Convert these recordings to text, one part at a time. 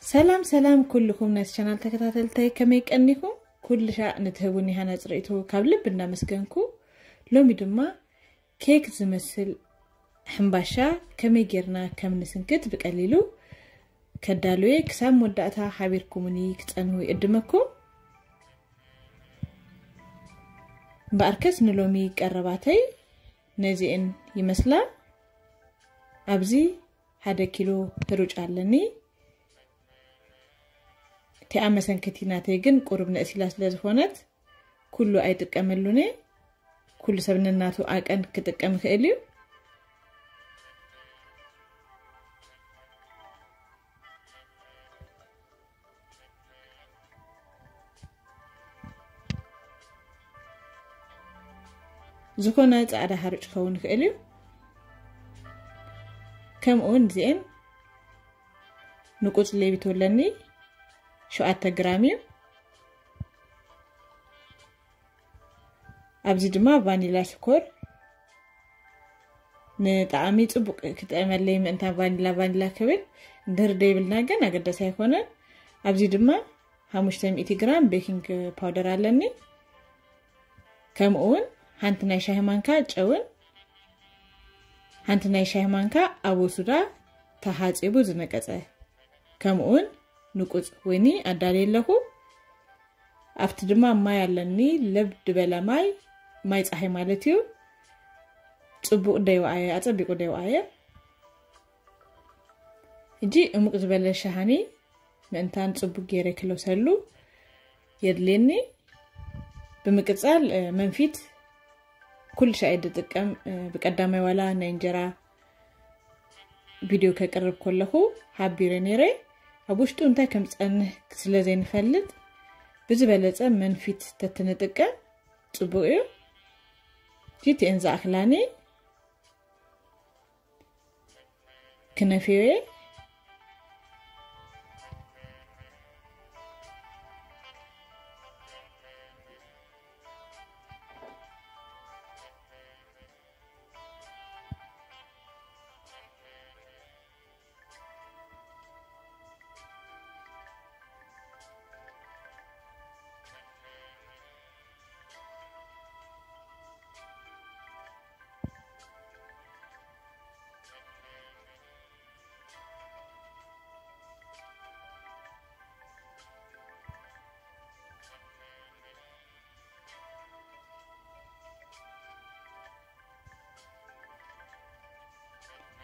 ሰላም ሰላም ኩልኹም ናይ ቻናል ተከታተልተይ፣ ከመይ ቀኒኹም? ኩሉ ሻዕ ንትህቡኒ ሃናፂ ርእይቶ ካብ ልቢ እንዳመስገንኩ፣ ሎሚ ድማ ኬክ ዝመስል ሕምባሻ ከመይ ጌርና ከም ንስንክት ብቀሊሉ ከዳሉየ፣ ክሳብ መወዳእታ ሓቢርኩምኒ ክጸንሁ ይእድመኩም። እምበኣርከስ ንሎሚ ቀረባተይ ነዚኤን ይመስላ። ኣብዚ ሓደ ኪሎ ህሩጭ ኣለኒ። እቲኣ መሰንክቲ ናተይ ግን ቁሩብ ንእስ ኢላ ስለ ዝኾነት ኩሉ ኣይጥቀመሉን እየ። ኩሉ ሰብ ነናቱ ኣቀን ክጥቀም ይኽእል እዩ። ዝኾነ ጻዕዳ ሓርጭ ክኸውን ይኽእል እዩ። ከምኡ እውን እዚኤን ንቁጽ ሌቢቶ ኣለኒ፣ ሸውዓተ ግራም እዩ። ኣብዚ ድማ ቫኒላ ሽኮር፣ ንጣዕሚ ጽቡቅ ክጥዕመለይ ምእንታን ቫኒላ ቫኒላ ክብል። እንድህር ደይብልና ግን ኣገዳሲ ኣይኮነን። ኣብዚ ድማ ሓሙሽተ ሚእቲ ግራም ቤኪንግ ፓውደር ኣለኒ። ከምኡ እውን ሓንቲ ናይ ሻሂ ማንካ ጨውን ሓንቲ ናይ ሻሂ ማንካ ኣቦሱዳ ተሓጺቡ ዝነቀጸ፣ ከምኡ እውን ንቁጽ ወይኒ ኣዳልየ ኣለኹ። ኣብቲ ድማ ማይ ኣለኒ፣ ለብ ዝበለ ማይ፣ ማይ ጸሓይ ማለት እዩ። ጽቡቕ ደይወኣየ፣ ኣጸቢቑ ደይወኣየ። ሕጂ እሙቕ ዝበለ ሸሃኒ ምእንታን ጽቡቕ ገይረ ክለሰሉ የድልየኒ። ብምቅጻል፣ እ፣ መንፊት ኩሉ ሻዕ እየ ዝጥቀም። እ፣ ብቀዳማይ ዋላ ናይ እንጀራ ቪድዮ ከቅርብ ከለኹ ሓቢረ ነይረ። ኣብ ውሽጡ እንታይ ከም ዝጸንህ ስለ ዘይንፈልጥ፣ ብዝበለጸ መንፊት ተትንጥቀም ጽቡቕ እዩ። ቲቲኤን ዝኣኽላኒ ክነፍዮ እየ።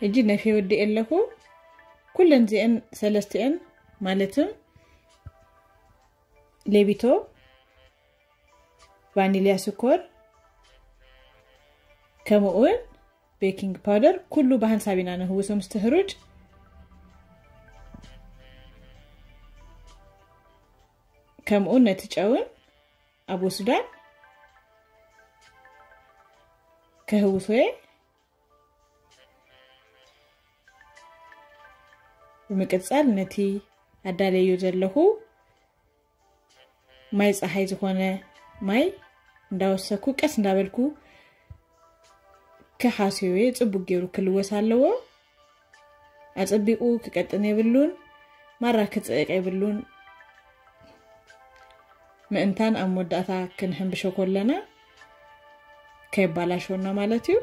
ሕጂ ነፍየ ወዲኤ ኣለኹ። ኩለን እዚአን ሰለስቲአን ማለትም ሌቢቶ፣ ቫኒልያ ሽኮር፣ ከምኡ እውን ቤኪንግ ፓውደር ኩሉ ብሃንሳብ ኢና ንህውሶ ምስቲ ህሩጭ። ከምኡ ነቲ ጨውን ኣብ ወስዳን ከህውሶ እየ። ብምቅጻል ነቲ ኣዳለዮ ዘለኹ ማይ ጸሓይ ዝኾነ ማይ እንዳወሰኩ ቀስ እንዳበልኩ ክሓስዮ እየ። ጽቡቅ ገይሩ ክልወስ ኣለዎ። ኣጸቢቁ ክቀጥን የብሉን፣ ማራ ክጽዕቅ የብሉን። ምእንታን ኣብ መወዳእታ ክንሕንብሾ ከለና ከየባላሸወና ማለት እዩ።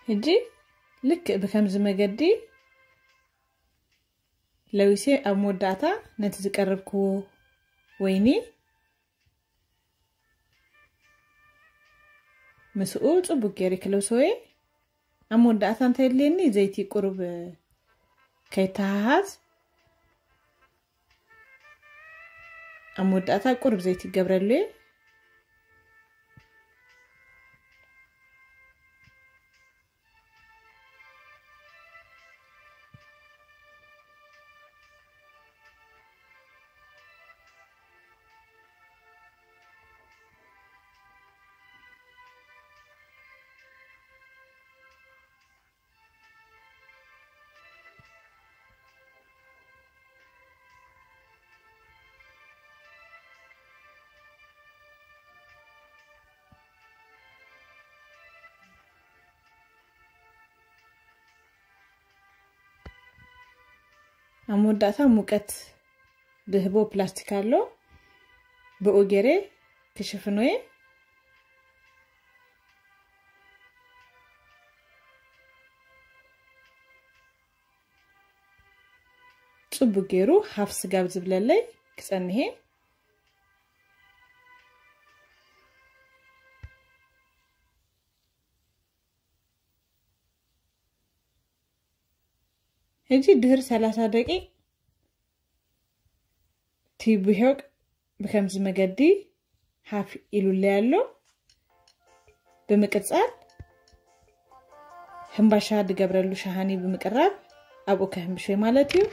ሕጂ ልክዕ ብከምዚ መገዲ ለዊሴ ኣብ መወዳእታ ነቲ ዝቀረብክዎ ወይኒ ምስኡ ጽቡቅ ገይረ ክለውስዎ እየ። ኣብ መወዳእታ እንታይ የድልየኒ? ዘይቲ ቁሩብ ከይተሃሃዝ፣ ኣብ መወዳእታ ቁሩብ ዘይቲ ይገብረሉ እየ። ኣብ መወዳእታ ሙቀት ድህቦ ፕላስቲክ ኣሎ፣ ብኡ ገይረ ክሽፍኖ እየ። ጽቡቅ ገይሩ ሃፍ ስጋብ ዝብለለይ ክጸንሄ። ሕጂ ድህር ሰላሳ ደቂቅ ቲቡሄቅ ብከምዚ መገዲ ሓፍ ኢሉለይ ኣሎ። ብምቅጻል ህምባሻ ድገብረሉ ሸሃኒ ብምቅራብ ኣብኡ ከህምብሾ ማለት እዩ።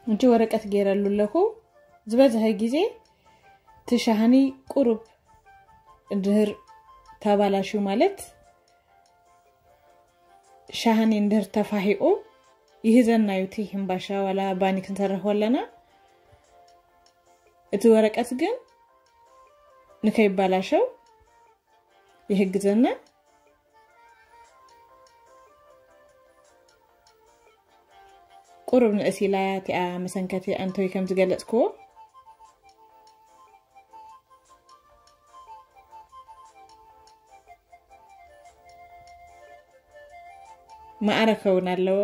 እንጂ ወረቀት ገይረሉ ኣለኹ። ዝበዝሐ ግዜ እቲ ሻሃኒ ቁሩብ እንድህር ተባላሹ ማለት ሻሃኒ እንድህር ተፋሂቁ ይህዘና እዩ። እቲ ሕምባሻ ዋላ ባኒ ክንሰርሕ ወለና እቲ ወረቀት ግን ንከይባላሸው ይህግዘና። ቁሩብ ንእስ ኢላ እቲኣ መሰንከቲ ኣንቶይ ከም ዝገለጽክዎ ማዕረ ከውን ኣለዎ።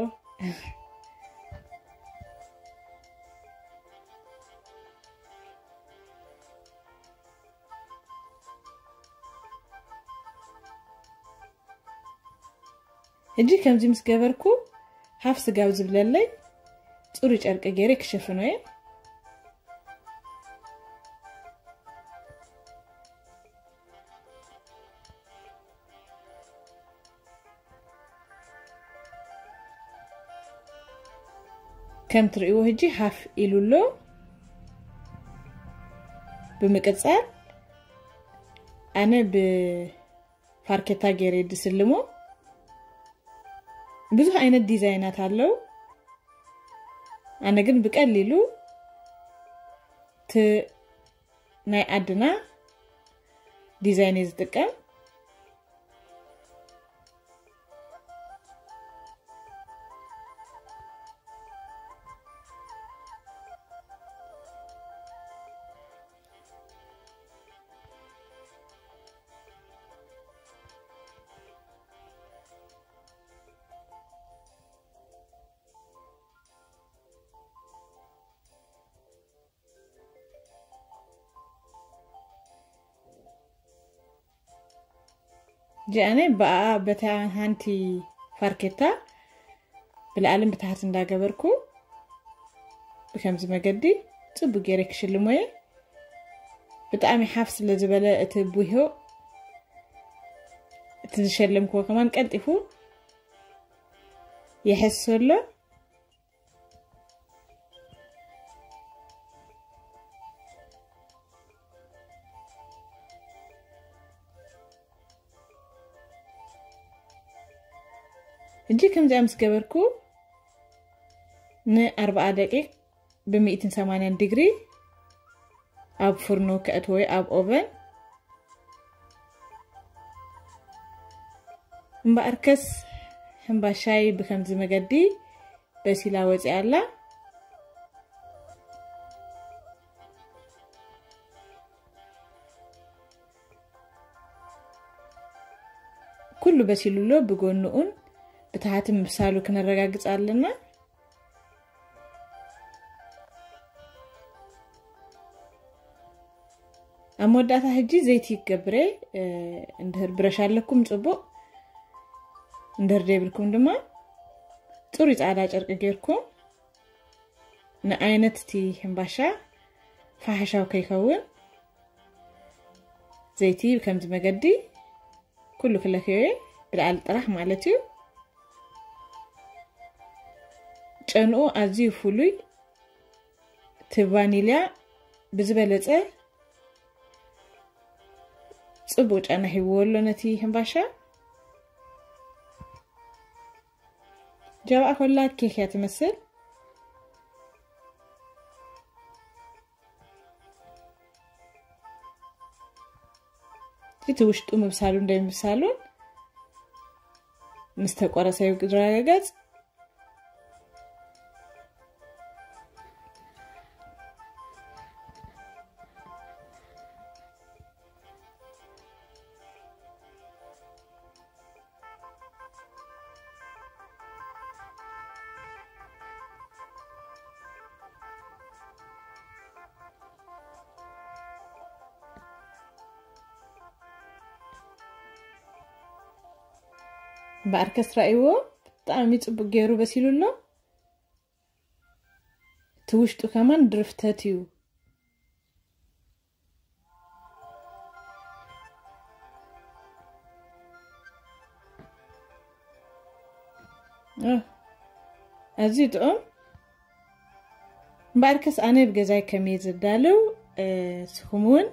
ሕጂ ከምዚ ምስ ገበርኩ ሃፍ ስጋብ ዝብለለይ ጽሩይ ጨርቂ ገይረ ክሸፍኖ እየ። ከም ትርእይዎ ሕጂ ሃፍ ኢሉ ኣሎ። ብምቅጻል ኣነ ብፋርኬታ ገይረ ድስልሞ። ብዙሕ ዓይነት ዲዛይናት ኣለዉ። ኣነ ግን ብቀሊሉ እቲ ናይ ዓድና ዲዛይን እየ ዝጥቀም። ጀኣነ ብኣኣ በታ ሃንቲ ፋርኬታ ብላዕልን ብታሕት እንዳገበርኩ ብከምዚ መገዲ ጽቡቅ ገይረ ክሽልሞ እየ። ብጣዕሚ ሓፍ ስለ ዝበለ እቲ ቡሆ፣ እቲ ዝሸለምክዎ ከማን ቀልጢፉ ይሕሶ ኣሎ። ሕጂ ከምዚኣ ምስ ገበርኩ ንኣርብዓ ደቂቅ ብሚእትን ሰማንያን ዲግሪ ኣብ ፍርኖ ከእትወይ ኣብ ኦቨን። እምበኣርከስ ሕምባሻይ ብከምዚ መገዲ በሲላ ወፂኣ ኣላ። ኩሉ በሲሉ ኣሎ። ብጎንኡን ብታሕቲ ምብሳሉ ክነረጋግፅ ኣለና። ኣብ መወዳእታ ሕጂ ዘይቲ ይገብረ። እንድህር ብረሽ ኣለኩም ፅቡቕ፣ እንድህር ደይብልኩም ድማ ፅሩይ ፃዕዳ ጨርቂ ጌርኩም ንዓይነት እቲ ሕምባሻ ፋሕሻው ከይከውን ዘይቲ ከምዚ መገዲ ኩሉ ክለክዮ ብልዓል ጥራሕ ማለት እዩ። ጨንኡ ኣዝዩ ፍሉይ፣ እቲ ቫኒልያ ብዝበለፀ ፅቡቅ ጨና ሂብዎ ኣሎ ነቲ ሕምባሻ። ጃባኣ ኮላ ኬክ እያ ትመስል። እቲ ውሽጡ ምብሳሉ እንደምብሳሉን ምስ ተቆረሰ ይረጋገጽ። እምበኣርከስ ራእይዎ፣ ብጣዕሚ ጽቡቅ ገይሩ በሲሉ ኣሎ። እቲ ውሽጡ ከማን ድርፍተት እዩ። እ፣ ኣዝዩ ጥዑም። እምበኣርከስ ኣነ ብገዛይ ከመይ ዘዳልው፣ እ፣ ንስኹም እውን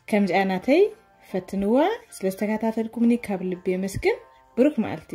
ከምዚኣ ናተይ ፈትንዋ። ስለ ዝተከታተልኩምኒ ካብ ልቢ የመስግን። ብሩክ መዓልቲ።